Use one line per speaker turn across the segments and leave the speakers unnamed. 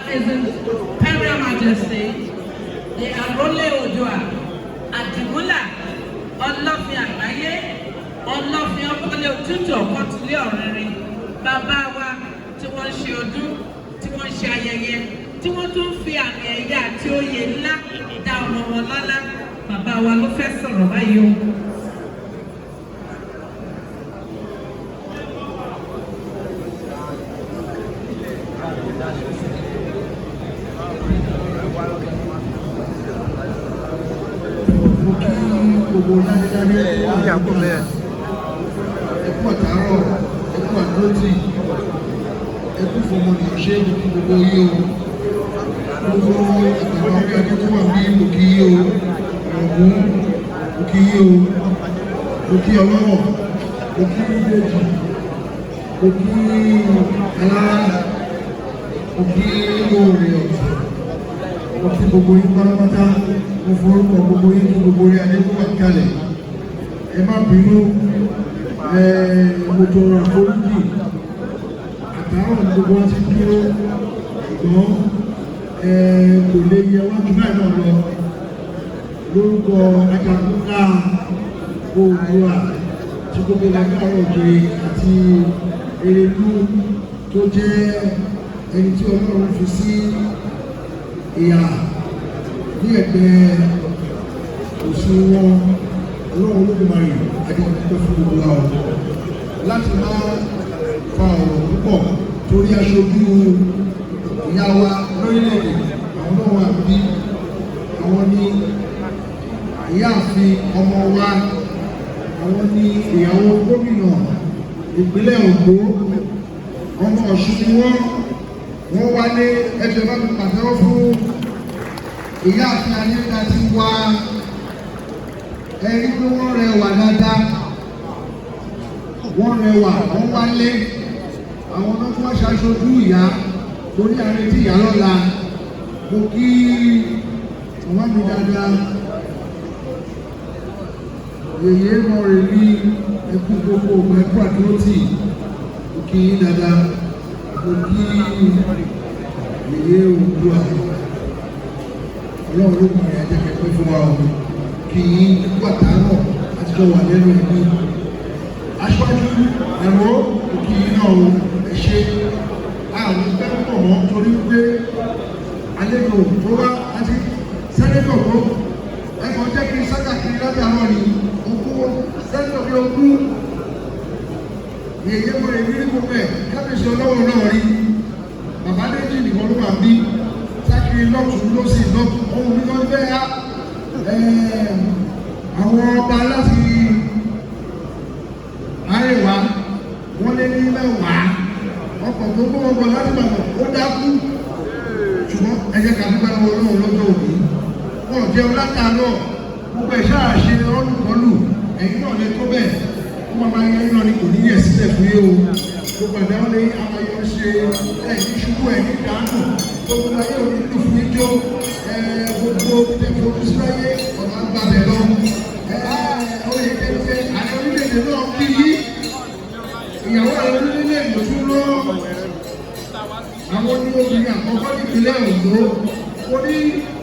His Imperial Majesty, the Arole Oòduà, Àdìmúlà, Ọlọ́fin àgbáyé, Ọlọ́fin ọkọlẹ̀ òtútù ọ̀kọ́tulé ọ̀rìnrìn, bàbá wa tí wọ́n ń ṣe ọdún, tí wọ́n ń ṣe ayẹyẹ, tí wọ́n tún fi àmì ẹ̀yẹ àti oyè ńlá dá ọmọ wọn lọ́lá. Bàbá wa ló fẹ́ sọ̀rọ̀ báyìí o.
Mo kí gbogbo ládéládé tó wà níbí. Ẹkú àtàárọ̀, ẹkú àdúrótì, ẹkú fọmọnìyàn ṣe. Mo kí gbogbo yìí o. Gbogbo àgbàgbà orí adé tó wà ní, mo kí yìí o. Ọ̀gùn, mo kí yìí o. Mo kí ọlọ́wọ̀, mo kí méjèèjì, mo kí alára, mo kí òòrè ọ̀tún, mo kí gbogbo yín pátápátá. Mo forúkọ gbogbo yín kí gbogbo orí adé tó wà kalẹ̀. Ẹ má bínú, ẹ mo tọrọ àforíjì. Àtàwọn ní gbogbo wa ti dúró, ṣùgbọ́n ẹ kò lè yẹ wájú báyìí náà lọ. Lórúkọ Ajagun ńlá Oòduà tí gbogbo ilẹ̀ káàárọ̀ òjòyè àti Erelú, tó jẹ́ ẹni tí Ọlọ́run fi sí ìhà ní ẹ̀gbẹ́ òsì wọn, Ọlọ́run Olódùmarè adékòó fún gbogbo wa o. Láti má fa ọ̀rọ̀ púpọ̀, torí aṣojú ìyá wa lórílẹ̀‐èdè, àwọn náà wà bí àwọn ní ìyáàfin ọmọ wa, àwọn ní ìyàwó gómìnà ìpínlẹ̀ Oǹdó, ọmọ Ọ̀ṣun ni wọ́n. Wọ́n wálé. Ẹjọ́ bá mi pàtẹ́wọ́ fún ìyáàfin Ayédatiwa. Ẹ rí pé wọ́n rẹwà dáadáa, wọ́n rẹwà, wọ́n wálé. Àwọn náà tí wọ́n ṣaṣojú ìyá torí àrètí ìyá lọ́la. Mo kí màmá mi dáadáa, yèyé Mọ̀rẹ̀mí, ẹkú gbogbo ògbà, ẹkú àdúrótì. Mo kí yín dáadáa. Mo kí yèyé Oòduà, Ọlọ́run ló kùnrin ẹ̀jẹ̀ kẹ̀kẹ́ fún wa o. Kí yín, ẹkú àtàárọ̀, àtijọ́ wà lẹ́nu ẹ̀mí. Aṣáájú ẹ̀rọ, mo kí yín náà o. Ẹ ṣe àwọn fẹ́ pọ̀ mọ́ torí pé àlejò tó wá àti senator tó ẹ̀kọ́ jẹ́ kí sákàkiri látàárọ̀ ni ogún senator bí ogún yèyé mo lè rí gbogbo ẹ̀. Kábíyèsí ọlọ́wọ́ náà rí bàbá méjì nìkan ló wà bí sákiri lọ́tún lọ́sì lọ́tún. Ohun mi kan fẹ́ yá àwọn ọba láti àríwá, wọ́n lé ní 10. Ọkọ̀ tó gbọ́ ọkọ̀ láti bàbọ̀ ó dákú, ṣùgbọ́n ẹ jẹ́ ká dúpẹ́ lọ́wọ́ Ọlọ́run lọ́jọ́ òní. Wọn ò jẹun látàárọ̀, gbogbo ẹ̀ ṣáà ṣe ọ́nùkọ́lù. Ẹ̀yin náà lè tó bẹ́ẹ̀, ó máa máa yẹ iná ni, kò ní yẹ̀ sílẹ̀ fún yé o. Gbogbo ẹ̀dá wọn lè amayọ ṣe ẹ̀ ní ṣubú ẹ̀ ní dànù. Gbogbo ayé òní lù fún ijó ẹ̀. Gbogbo tẹ̀ fojú sí láyé, ọ̀nà àgbàbẹ̀ lọ ẹ̀. Oyè kẹ́kẹ́ àti orílẹ̀-èdè náà kí yí ìyàwó àwọn orílẹ̀-èdè tún lọ. Àwọn ní obìnrin àkọ́kọ́ nípínlẹ̀ Oǹdó. Ó ní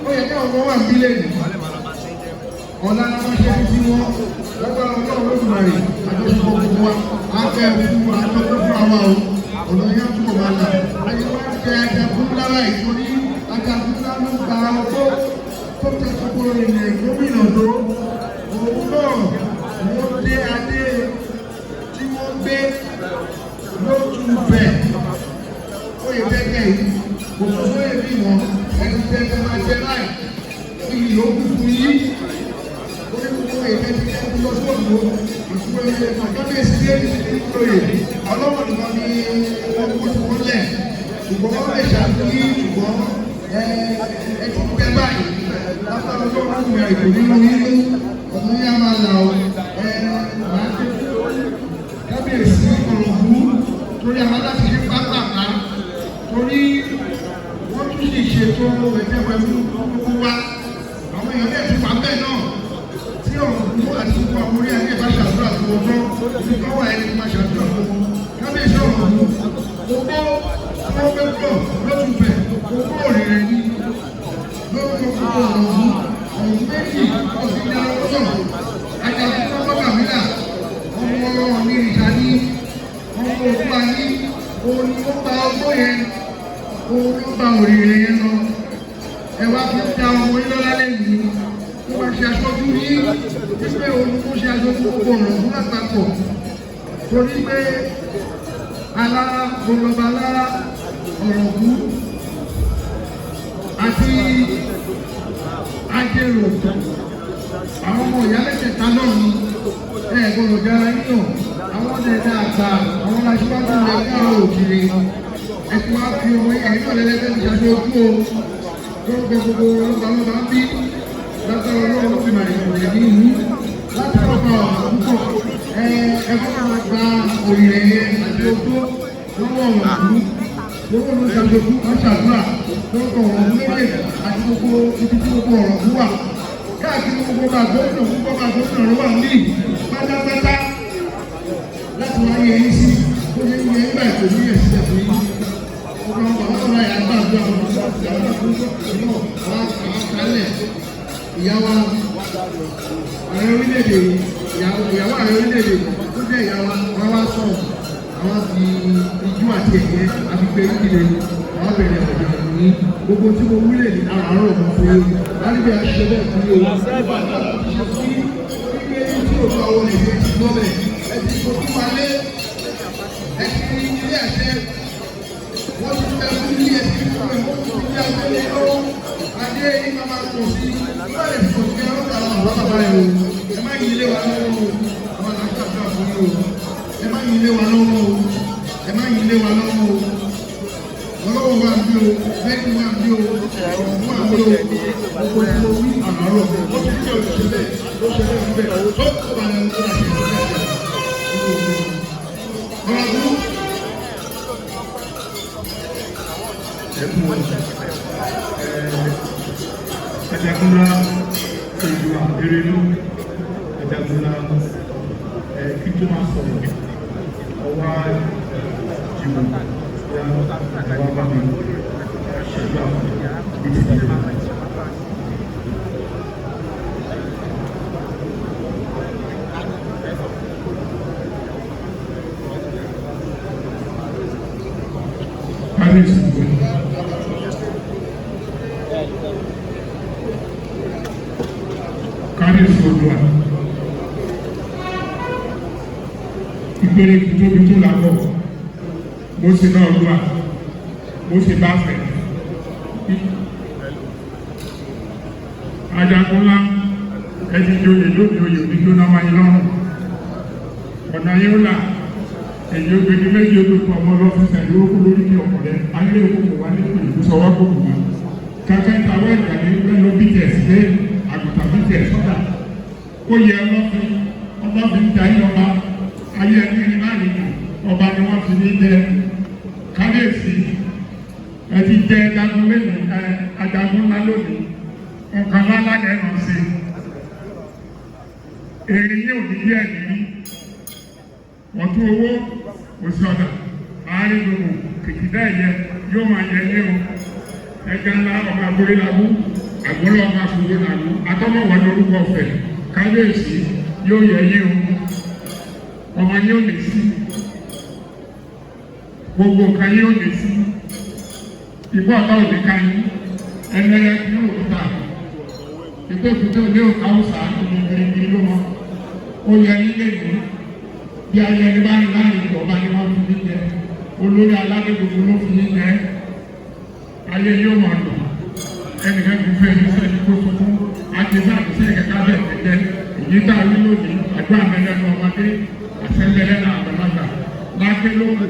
ó yẹ káwọn ọmọ wà nílẹ̀ ní ọ̀la la máa ṣe ní tí wọ́n lágbára Ọlọ́run Lódùmarè. Àjọṣepọ̀ gbogbo wa á fẹ́ fún àjọpọ̀ fún àwa o. Ọ̀nà yẹn túbọ̀ máa là. Ayé wa jẹ ajagun lára ìtorí ajagun ńlá ló gba ọgbó tó tẹ gbogbo ènìyàn. Gómìnà tó òun náà ló dé adé tí wọ́n gbé lójú bẹ̀ oyè tẹ́tẹ́ yìí, kò tó sóyè bí wọn ẹni tẹ́tẹ́ máa jẹ láì iyì ló kú fún yí orí gbogbo oyè tẹ́tẹ́ tẹ́tẹ́ lọ sí Oǹdó. Ìkúrẹ́ kábíyèsí dé ní oyè ọlọ́wọ́ nìkan ni wọ́n kó tí wọ́n lẹ̀, ṣùgbọ́n wọ́n lè ṣàkí, ṣùgbọ́n ẹ ẹ ti pẹ́ báyìí. Lápá Ọlọ́run ìgbà ìkò nínú yín, ọ̀nà yín á máa là ó. Ẹ máa ké kábíyèsí Ọ̀ràngún torí àwọn láti ṣe pápápá, torí wọ́n tún sì ṣètò ẹ̀jẹ̀wẹ̀mú gbogbo wa. Àwọn èèyàn dẹ̀ ti wà bẹ́ẹ̀ náà tí Ọ̀ràngún àti gbogbo àwọn orí ayé bá ṣàdúrà fún wọn tán, ibi tó wà ẹni máa ṣàdúrà fún wọn. Kábíyèsí Ọ̀ràngún, gbogbo tí wọ́n fẹ́ pọ̀ lótú bẹ̀ gbogbo. Òun ló bá òrìrì yẹn lọ. Ẹ wá fi dá ọmọ yín lọ́lá lẹ́yìn tó bá ṣe aṣojú yín, wípé òun ló ṣe aṣojú gbogbo Ọ̀ràngún lápapọ̀, torí pé Alára olọba Alára, Ọ̀ràngún àti Ajérò, àwọn ọmọ ìyá mẹ́tẹ̀ẹ̀ta náà ni ẹ gbọ́dọ̀ jára yín náà. Àwọn ọ̀dẹ̀dẹ̀ àgbà, àwọn aṣíwájú ilẹ̀ káàárọ̀ òjìrè, ẹ ti wá fi ọmọ ẹ̀yìn náà lẹ́lẹ́gbẹ́ fi ṣaṣojú o lórúkọ gbogbo ọlọ́ba ọlọ́ba ń bí lágbára Ọlọ́run ló fi màrè ìròyìn ní ìlú láti ọba ọ̀nà púpọ̀. Ẹ ẹ kọ́ máa gba òrìrè yẹn àti ogbó lọ́wọ́ Ọ̀ràngún lọ́wọ́ ló ṣàṣojú. Wọ́n ṣàdúrà lórúkọ Ọ̀ràngún méjèèjì àti gbogbo ibi tí gbogbo Ọ̀ràngún wà káàkiri, gbogbo bá gómìnà, gbogbo bá gómìnà ló wà ní pátápátá láti wá yẹ yín sí. Bó ṣe ń yẹ yín báyìí, kò ní yẹ sílẹ̀ fún yín. Gbogbo àwọn bàbá bàbá yà ń gbàdúrà fún wọn, ìyàwó fún náà wà á kálẹ̀. Ìyá wa ààrẹ orílẹ̀-èdè, ìyàwó ààrẹ orílẹ̀-èdè tó jẹ́ ìyá wa, wọn wá sọ̀rọ̀, àwọn fi ijó àti ẹ̀yẹ àfi pé ìdílé àwọn bẹ̀rẹ̀ ọ̀dọ̀ ní gbogbo tí mo wílẹ̀ ní àràárọ̀ ọmọ fún yín láti bí a ṣe bẹ́ẹ̀ fún yín o. Ṣe sí wípé tí o bá wọlé ẹ ti gbọ́ bẹ́ẹ̀, ẹ ti fojú wa lé, ẹ ti rí ilé àṣẹ, wọ́n ti fẹ́ fún ilé, ẹ ti fún ẹ, wọ́n ti fi adé lé lọ́wọ́. Adé yìí máa ma pọ̀ sí nígbà lè pọ̀ sí ẹ̀rọ àwọn bàbá bàbá yẹn o. Ẹ má yí ilé wa lọ́wọ́ o. Àwọn àgbà àgbà fún yín o. Ẹ má yí ilé wa lọ́wọ́ o. Ẹ má yí ilé wa lọ́wọ́ o. Ọlọ́wọ́ wa ń bí o, bẹ́ẹ̀ni wa ń bí o, ọ̀rọ̀ wa ń bí o. Gbogbo tí mo wí àmàrọ̀, ó ti ní òṣìṣẹ́ bẹ́ẹ̀, ó ṣe bẹ́ẹ̀ bẹ́ẹ̀ tó kó ba lẹ́nu tó bá ṣe bẹ́ẹ̀. Ọ̀rọ̀
Ẹkún Ajagunla Oòduà Erelú Ajagunla, kí tó máa sọ̀rọ̀, ọwá jìmọ̀ ya wá bá mi ṣàdúrà ní títí rẹ̀. Kábíyèsí, kábíyèsí Oòduà, ìpele tóbi tó làbọ̀ mo sì náà Oòduà, mo sì bá fẹ̀. Ajagunlá, ẹ ti joyè lónìí, oyè oníjóná máa ń lọ́rùn, ọ̀nà yóò là. Èyí obìnrin méjì olùkọ́ ọmọ ọlọ́fíìsì àdúrókù lórí ní ọ̀pọ̀lẹ́ ayé òkùnkùn wà nípò ìkúsọwọ́ gbogbo wọn. Kankan ìtawọ́ ìgbàlè ló bí tẹ̀ sílé àgùntàn bí tẹ̀ sọ́dà. Ó yẹ ọlọ́fin, ọlọ́fin darí ọba ayé ẹni ní láàyè jù, ọba ni wọ́n fi ní jẹ. Kábíyèsí, ẹ ti jẹ jagun lónìí, ẹ ajagun ńlá lónìí, nǹkan ńlá ńlá lẹ́nu sí èrè yóò ní yẹ́ ẹ̀ nírí ọ̀tún owó òsì ọ̀dà àárín gbogbo kìkìdá ẹ̀yẹ yóò máa yẹ ní o. Ẹja ńlá ọmọ agbórí làbú àgbọ̀lọ́ ọmọ àfọwọ́ làbú atọ́mọ̀wọ́ lórúkọ ọ̀fẹ́. Kábíyèsí, yóò yẹ yín o. Ọmọ yóò lè sí, gbogbo nǹkan yóò lè sí ìbú ọ̀tá òní ká yín ẹlẹ́yẹ kí yóò ta ìpè kùtẹ́ òní òkà òsà ìlú gbìngbìn ló mọ. Ó yẹ yín lè ní bí ayẹyẹ bá ń láàrin ìjọba ni wọ́n fi yín jẹ olórí aládé, gbogbo ló fi yín jẹ. Ayé yóò máa lò. Ẹnìkan kò fẹ́ ní sẹ́ni kó sunkún àti bá àti kẹ̀kẹ́ bẹ̀ tẹ̀jẹ́. Èyí tá a rí lónìí, àdúrà mẹ́lẹ́nu ọmọdé, àṣẹ mẹ́lẹ́nu àgbàlagbà lágbé lókun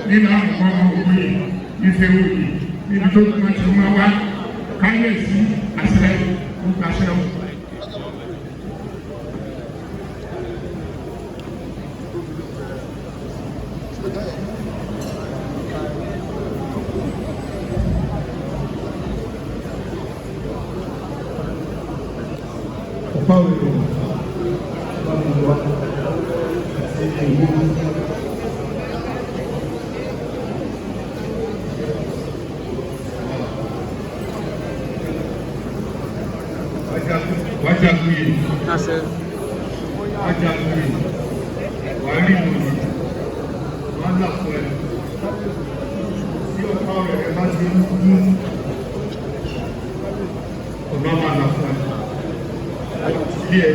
nínú àkọ́kọ́ ọmọ òye ìfẹ́ òye níbi tó kún ti máa wá. Káyọ̀sí, àṣẹ àṣẹ.
Ọ̀pá òye bá mi wá àti ìlú.
Wájàgúyè, wájàgúyè, wàá rí lòdì, wàá là fún ẹ. Tí ọ̀pá rẹ̀ bá ti ń dún, ọ̀nà máa là fún ẹ. Ilé ẹ,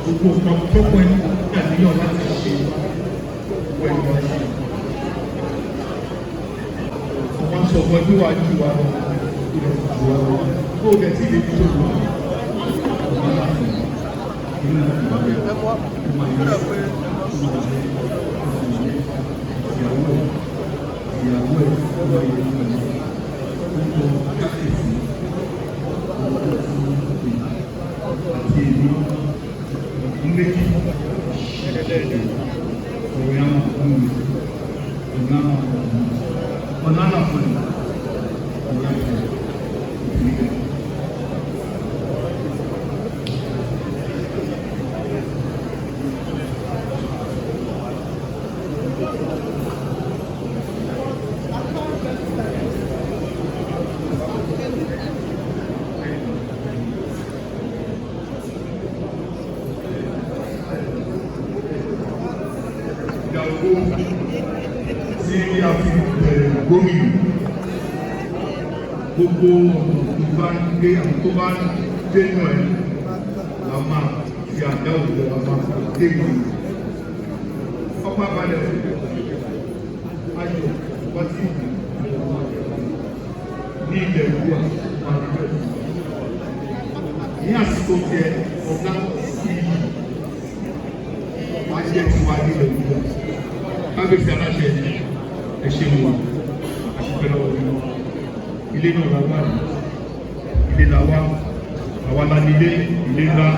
gbogbo nǹkan tó pọ̀ ní àníyàn láti ṣe, gbogbo ẹ̀ lọ ṣe. Àwọn sọ fún ẹ pé wàá ju wa lọ, ilẹ̀ ju wa lọ, kó o dẹ̀ tí ì lè fi tó lọ. Ìyàwó ẹ̀ ọmọ ìyàwó ẹ̀ orúkọ káfíìsì àti èmi ọdún méjì ọ̀rẹ́ àwọn fún mi ọ̀nà ọ̀nà àlàfo ni ọ̀rẹ́ àti ìpínlẹ̀. Ìyàwó tí a fi bẹ̀rẹ̀ gómìnà, gbogbo ọ̀nà tó bá ń gbé àwọn tó bá ń dénú ẹ̀ la máa fi àdá òwò la máa fi dé ìlú. Ọpá balẹ̀ ayọ̀ wá sí ìlú ní ilẹ̀ ìlú wa níbẹ̀. Ní àsìkò tiẹ̀, ọ̀gá ìlú wá jẹ́ tiwa nílẹ̀ ìlú wa. Kábíyèsí aláṣẹ, ẹ ṣe mú àṣìpẹ́ lọ́wọ́ nínú ilé náà la wà ní ilé la wá, àwa la nílé, ilé ńlá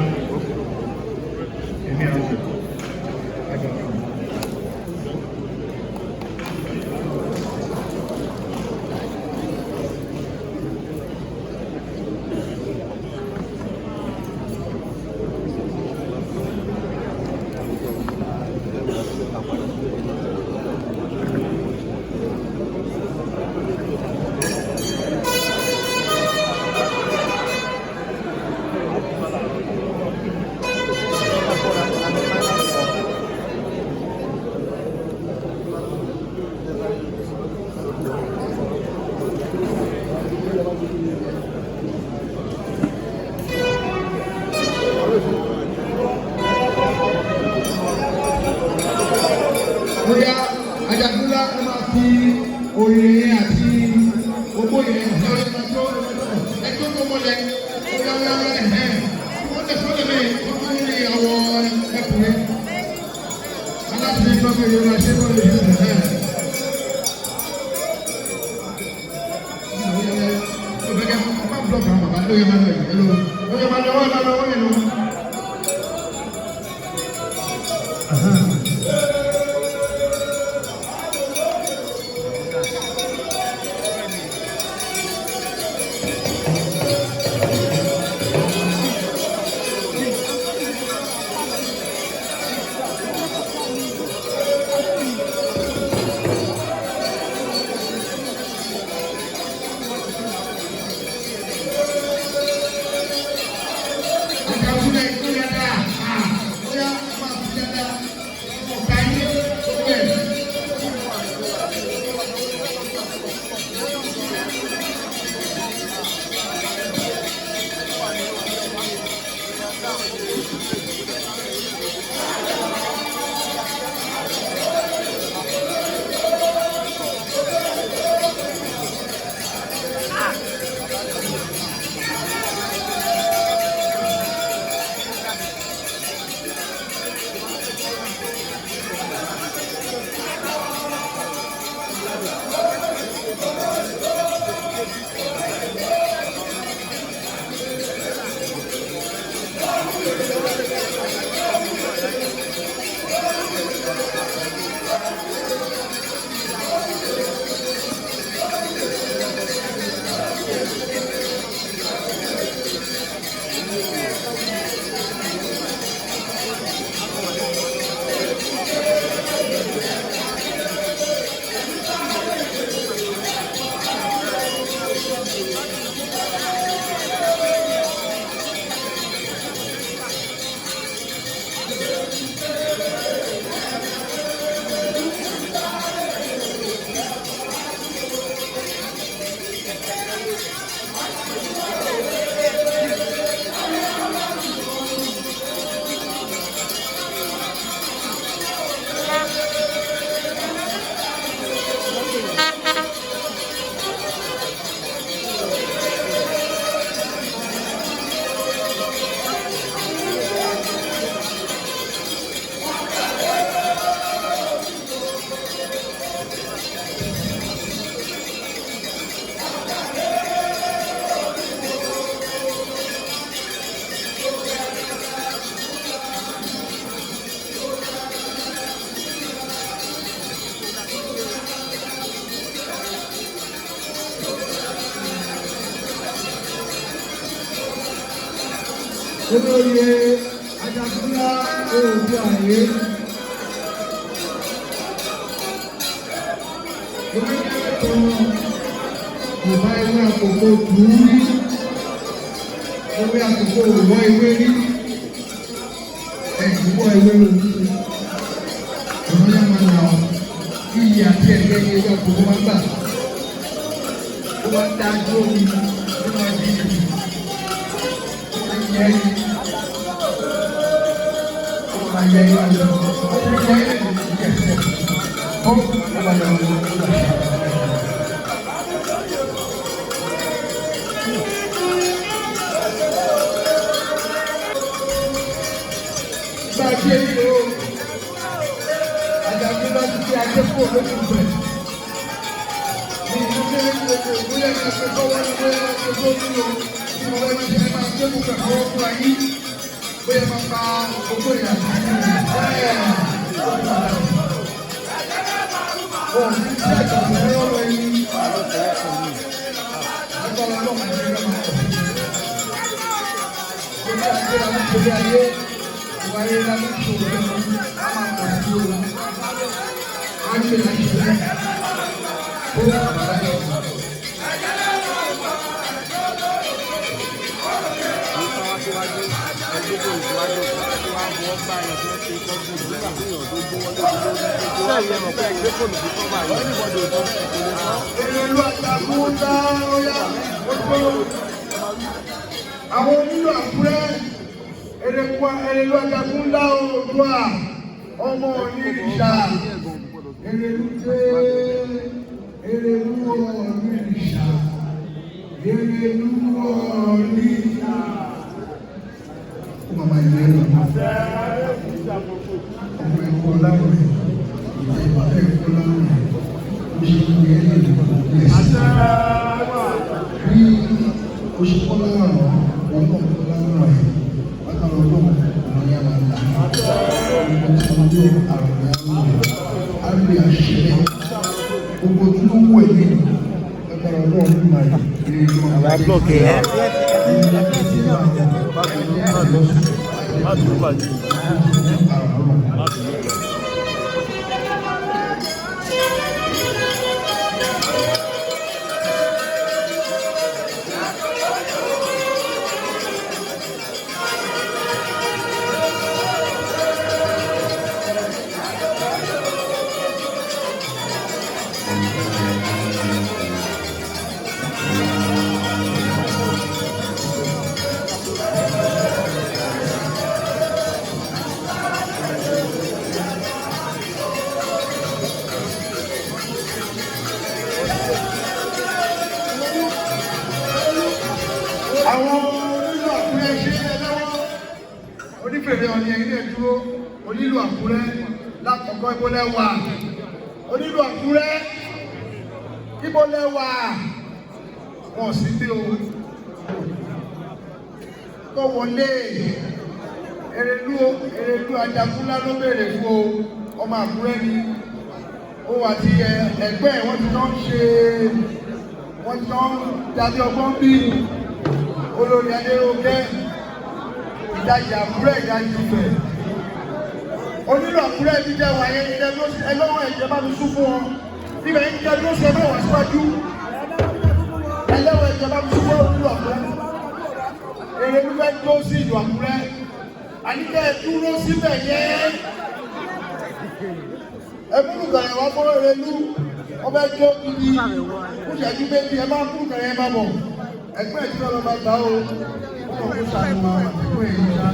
ẹ̀mí àwọn àgbà fún mi.
Bóyá Ajagunlá, ẹ máa fi orin yẹn àti owó yẹn ẹ ọ̀rẹ́ máa tó ẹ tó tó mọ́lẹ̀ bóyá bóyá bóyá ẹ̀ wọ́n tẹ̀ sọ́lẹ̀ mẹ́rin wọ́n tún ní àwọ̀ ẹkùnrin aláṣẹ ìgbàgbọ́ yẹn máa ṣe mọ́lẹ̀ yẹn ẹ̀. Olóyè Ajagunlá Oòduà yé. Onídàájọ́ Yorùbá ewé àkókò dùn ún rí. Ewé àkókò òwò ewé rí. Ẹ̀yìn wọ́ ewé òwú. Ọ̀nà yà máa nà ọ́. Iyì àti ẹ̀yẹ ni ewé àkókò máa gbà. Ó máa ń dá dúró ní nínú ajínigbé. Ó máa ń yẹ ẹyin. Ó máa yẹ ẹyin lọ. Ó máa yẹ ẹyin lọ. Ó máa yẹ ẹyin lọ. Bá a ṣe ń lo Àjàgbé ti fi ajé kúrò lójú bẹ̀. Ní ìlú kéré ní gbogbo ìbúlẹ̀ máa ṣe kọ́wọ́ ní bóyá máa ṣe tó nínú bí mo bá ṣe máa gbé kúkẹ́ fọwọ́ fúnra yín bóyá máa pa ogó ìyá. Wọ́n ní sí àjàgbé ọ̀rọ̀ ẹni. Agbára ọlọ́run ní ẹgbẹ́ máa pọ̀. Gbogbo àgbẹ̀ la ń ṣe ayé ìwà ayé la ń ṣe òwe a máa pọ̀ sí o. A ń ṣe láti ṣe ó wà láyé ọ̀sán. Èrèlú àtàkùn tá óyá ojú àwọn onílù Àkúrẹ́ Èrèlú àtàkùn ńlá Oòduà ọmọ onírìṣà Èrèlú dé Èrèlú onírìṣà Èrèlú onírìṣà. Ó máa ma yẹ ẹ́ lọ. Ọmọ ẹ̀kọ́ láwùrẹ̀ ìgbà ẹ̀kọ́ láwùrẹ̀ ó ṣe ń yẹ ẹ́ lọ ẹ̀sìn. Bí o ṣe kọ́ lára wọn náà kọ́ lára ẹ̀ látara ọlọ́run ọ̀nà yẹn máa là ọmọ tí wọ́n dé àrùn yẹn á lò á lè àṣẹ gbogbo tí ó wù ẹ́ nínú látara ọlọ́run ní màá yìí ní ìlú
Àwa block ẹ̀. Má bínú bàjẹ́. Má bínú.
Àwọn onílù Àkúrẹ́ ṣe é lọ́wọ́ onífèrè ọ̀nì ẹ̀yìn náà dúró. Onílù Àkúrẹ́ lákọ̀ọ́kọ́, ibo lẹ wà? Onílù Àkúrẹ́, ibo lẹ wà? Wọn ò sí bí o tó wọlé. Èrèlú Èrèlú Ajagunlá ló béèrè fún o. Ọmọ Àkúrẹ́ ni ó wà tí ẹgbẹ́ ẹ̀ wọ́n ti tán ṣe, wọ́n ti tán dàbí ọgbọ́n bí olórí Adérónkẹ́, ìdajì Àkúrẹ́, ìdajì Ifẹ̀. Onílù Àkúrẹ́ ti jẹ́ wáyé ìjẹ́ ló ẹlọ́wọ́ ẹ̀jẹ̀ bá mi sún fún wọn ibẹ̀ ń jẹ́ ló ṣe mẹ́wàá síwájú ẹlẹ́wọ̀ ẹ̀jẹ̀ bá mi sún fún onílù Àkúrẹ́. Èrè ló fẹ́ tó sí ìlú Àkúrẹ́ àníkẹ́ dúró síbẹ̀ yẹn. Ẹmúlùkàrẹ̀ wá fún Èrèlú, ọbẹ̀ tó gidi kúṣẹ́jú méjì. Ẹ bá múlùkàrẹ̀ ẹ bá bọ̀ ẹgbẹ́ ìtura lọ́ba gbà ó. Wọ́n kò sànù àwọn àtẹ̀kọ́ èyí ṣá.